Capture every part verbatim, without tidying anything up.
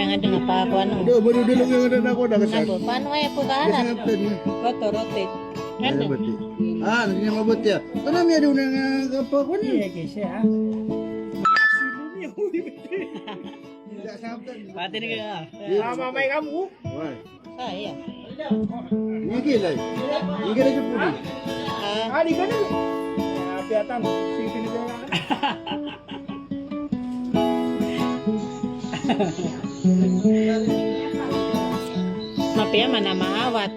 Nga dn a pakuan o. Do, baru dulu nga dn ako na kasar. Nako, paano ay po kahanan? Roto, rote. Ano? Mabati. Ah, hindi na mabati, ah. Ito na, may aduna nga kapakuan, eh. Iya, kasi, ah. Pati na kaya. Iya. Ah, mamay ka mo. Why? Ah, iya. Hindi kilay. Hindi kilay sa pudi. Ah. Ah, di ka na. Ah, piyatan. Sige, pinagdala ka. Mapiya man a maawat.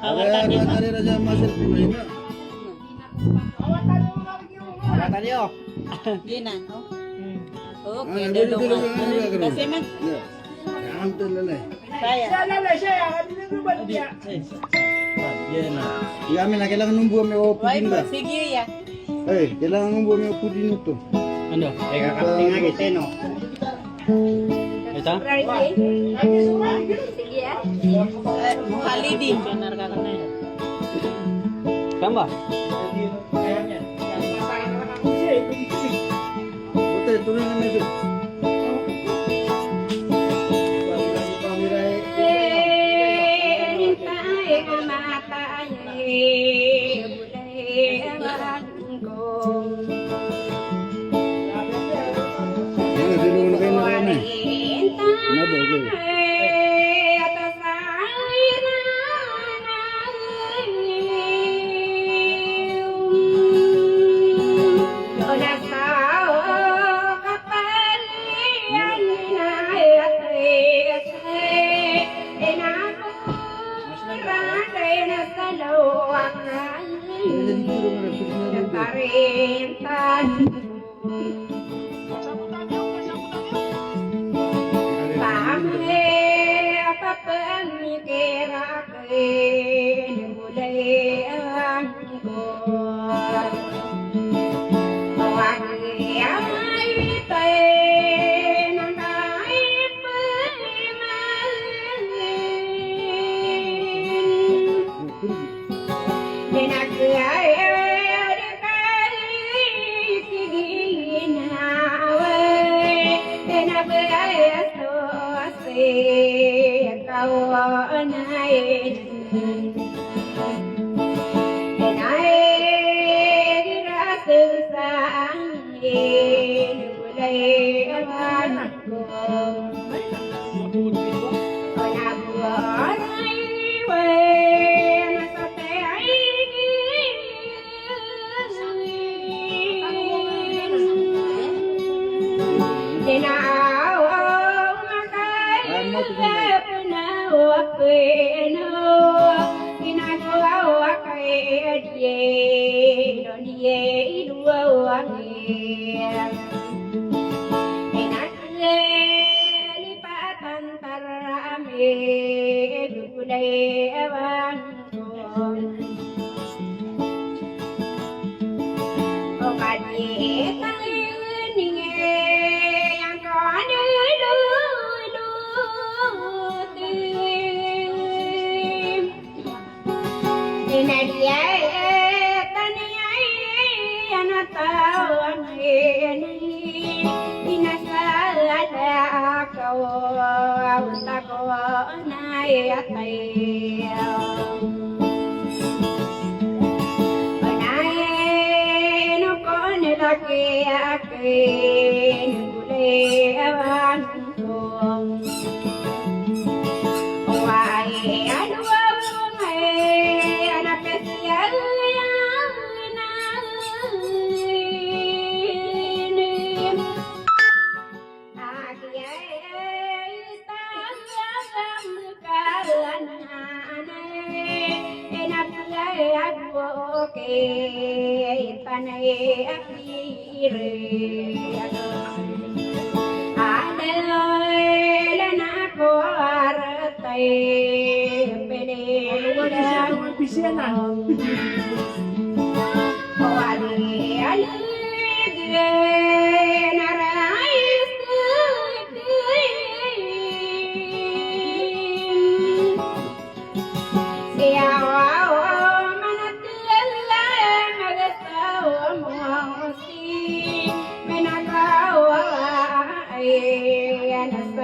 Awatan iyo. Awatan iyo. Awatan iyo. Di na, oh. Okay, dalo ka. Kasi man. Kaya. Iya, amin na kailangan numbo mi o pudin ba? Sige, iya. Eh, kailangan numbo mi o pudin ito. Ano? Eh, kakating nga kita, no? Ito? Sige, iya. Eh, Khalidi. Tama?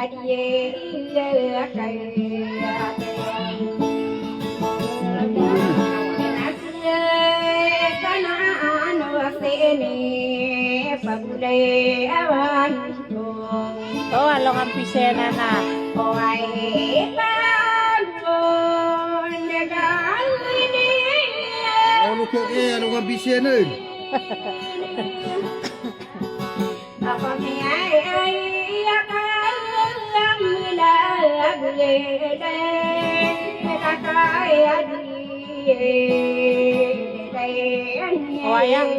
O, alongan pisenan a. Alongan pisenan. Wayang.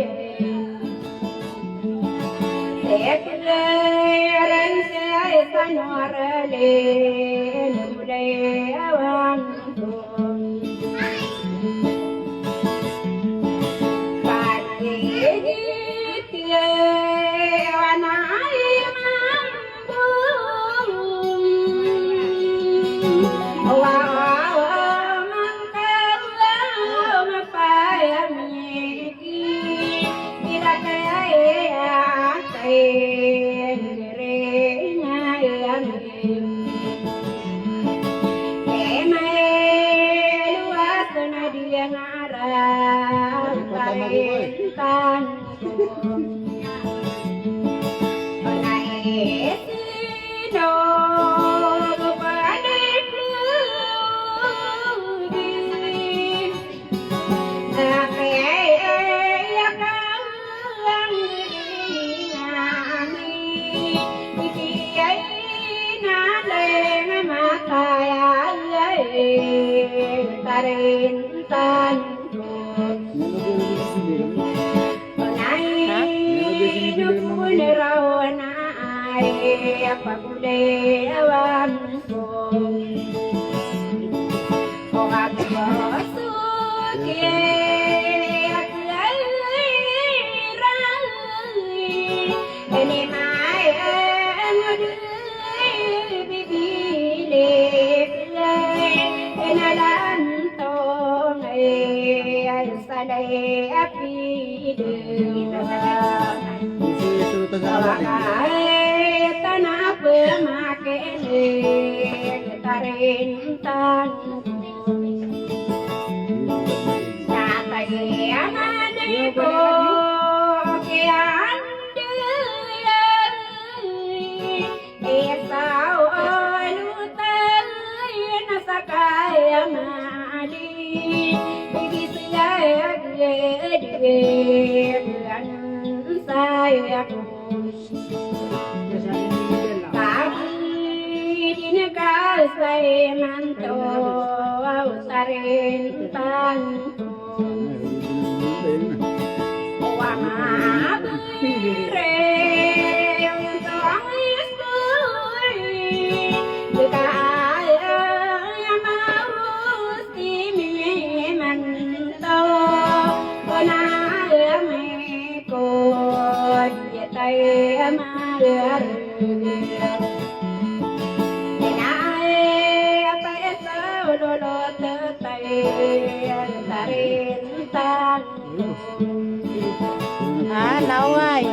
Ah, laway.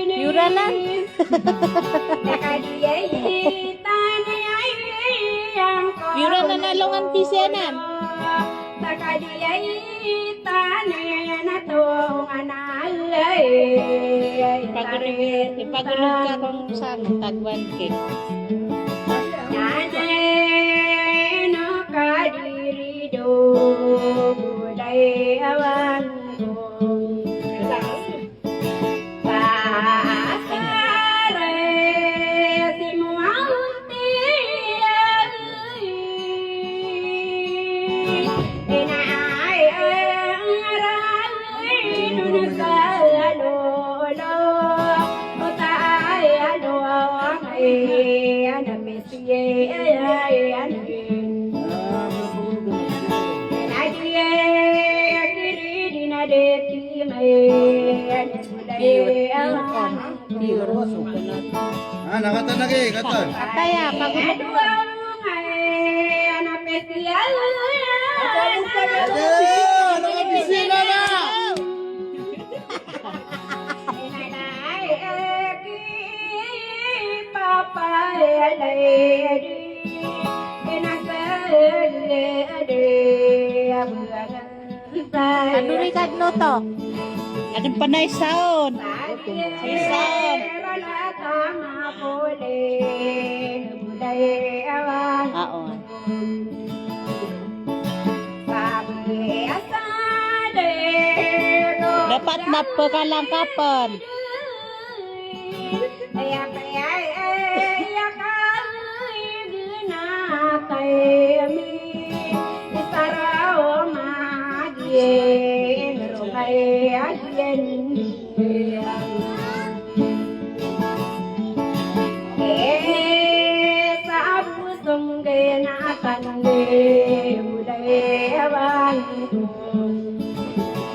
Piyura nan. Piyura nan alongan pisenan. Pagulog, ipagulog ka kon san, tagwan ki. Ah, nakatan lagi, katan. Ataya, pagod. Ade, ano ka pisina na? Ano ri kadno to? Adn pn a isaon. Isaon. Aon. Dapat na pkalangkapn.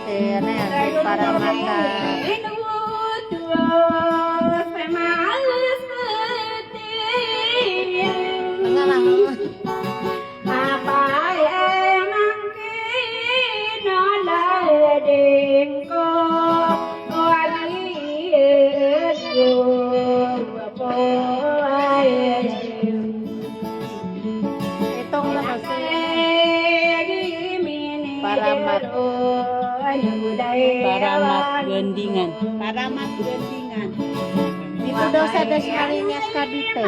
Kaya na yan, para maka- Itong na kasi. Paramat. Paramat Gandingan. Paramat Gandingan. Ito daw sa Das Marinas, Cavite.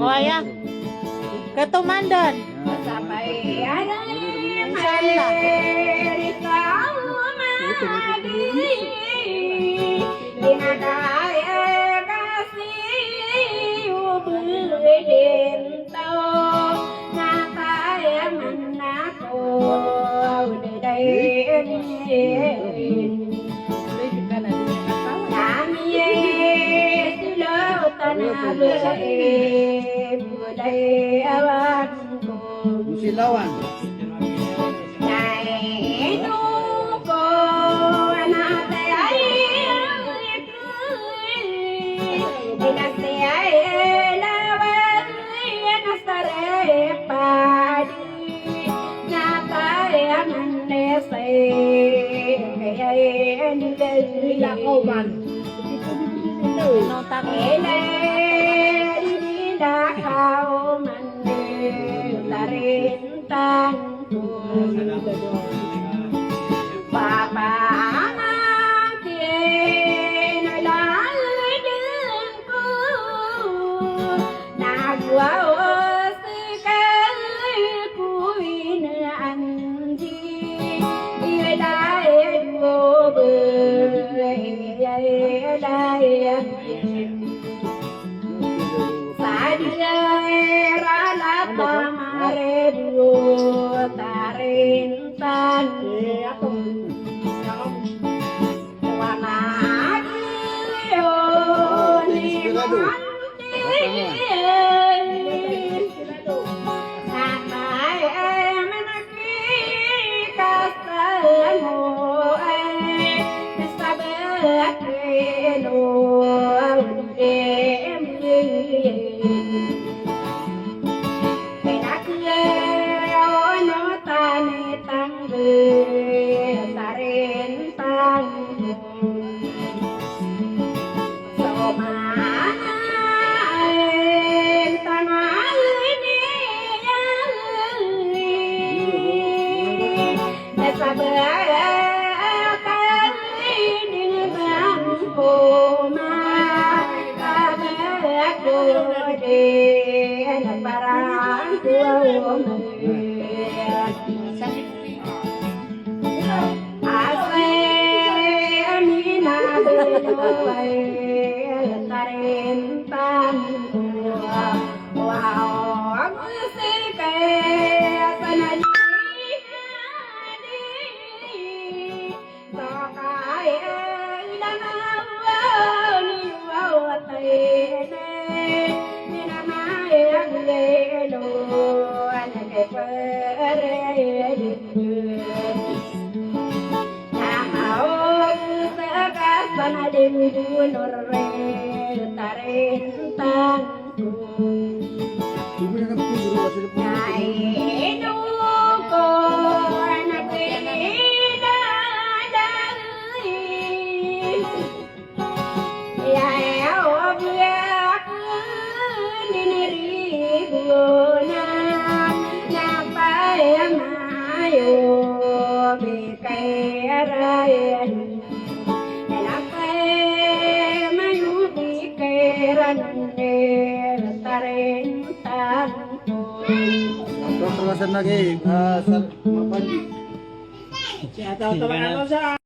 O aya, katomandan. Insha Allah. Silawan. Doktor Hasan lagi, ah, sal-, mapan.